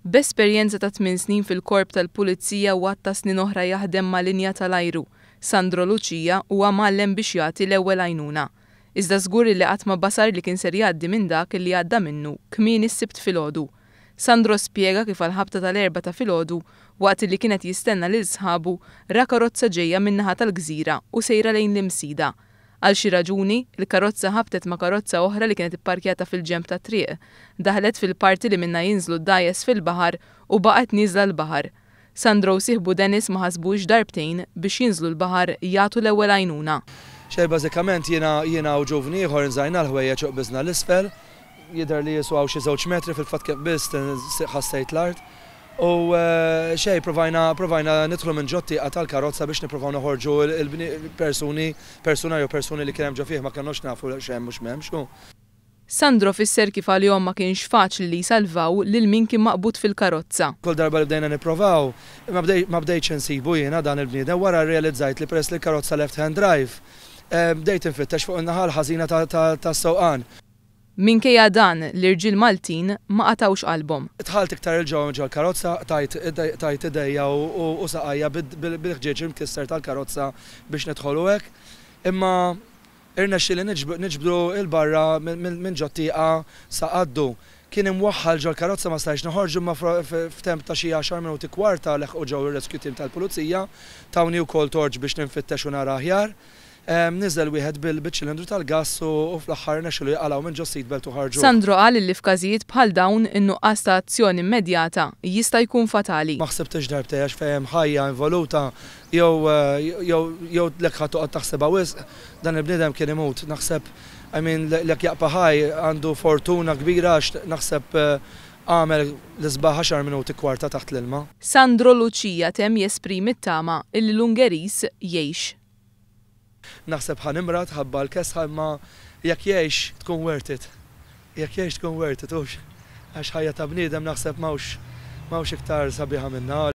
B'esperjenza ta' tmin snin fil-Korp tal-Pulizija u għadd ta' snin oħra jaħdem ma' linja tal-ajru, Sandro Lucia huwa mgħallem biex jagħti l-ewwel għajnuna. Iżda żgur illi qatt ma basar li kien ser jgħaddi minn dak illi għadda minnu kmieni s-Sibt filgħodu. Sandro spjega kif għall-ħabta tal-erbgħa ta' filgħodu, waqt illi kien qed jistenna lil sħabu, ra karozza ġejja min-naħa tal-Gżira u sejra lejn l-Imsida. Għal xi raġuni, il-karozza ħabtet ma' karozza oħra li kienet ipparkjata fil-ġenb tat-triq, daħlet fil-parti li minnha jinżlu d-dgħajjes fil-baħar u baqgħet nieżla l-baħar. Sandro u sieħbu Dennis ma ħasbux darbtejn biex jinżlu l-baħar jagħtu l-ewwel għajnuna. Xejn bażikament jiena jiena u ġuvni ieħor nżajna l-ħwejjeġ u qbiżna 'l isfel. Jidher li jiswaw xi żewġ metri fil-fatt kif qbiżt ħassejt l-art. U xejn, provajna provajna nidħlu minn ġot-tieqa tal-karozza biex nipprovaw noħorġu l-persuni, persuna jew persuni li kien hemm ġo fih ma kennox nafu x'hemm u x'm'hemmx u. Sandro fisser kif għalihom ma kienx faċli li jsalvaw lil min kien maqbud fil-karozza. Kull darba li bdejna nipprovaw, ma bdej ma bdejtx insibu jiena dan il-bniedem. Wara rrealizzajt li peress li l-karozza left hand drive, bdejt infittex fuq in-naħa l-ħażina tas-sewqan. Minkejja dan, l-irġiel Maltin ma qatgħux qalbhom. Dħalt iktar 'il ġewwa minn ġol-karozza, qtajt qtajt idejja u saqajja bil-ħġieġ imkisser tal-karozza biex nidħol u hekk. Imma irnexxieli niġbdu 'l barra minn ġot-tieqa sa qaddu. Kien imwaħħal ġol-karozza ma stajtx noħorġu imma f'temp ta' xi għaxar minuti kwarta leħqu ġew ir-rescue team tal-pulizija, tawni wkoll torch biex ninfittex u nara aħjar. Niżel wieħed biċ-ċilindru tal-gass u fl-aħħar rnexxielu jqalgħu minn ġos-seat belt u ħarġuh. Sandro qal illi f'każijiet bħal dawn in-nuqqas ta' azzjoni immedjata jista' jkun fatali. Ma ħsibtx darbtejn għax fejn hemm ħajja involuta jew jew jew lek ħa toqgħod taħsibha wisq, dan il-bniedem kien imut. Naħseb I mean lek jaqpa' ħaj għandu fortuna kbira għax naħseb għamel l-isbaħ għaxar minuti kwarta taħt l-ilma. Sandro Lucia temm jesprimi t-tama illi l-Ungeriż jgħix. Naħseb ħa nimrad ħabba l-kesħa imma jekk jgħix tkun worth it. Jekk jgħix tkun worth it hux? Għax ħajja ta' bniedem naħseb m'hawnx m'hawnx iktar sabiħa minnha.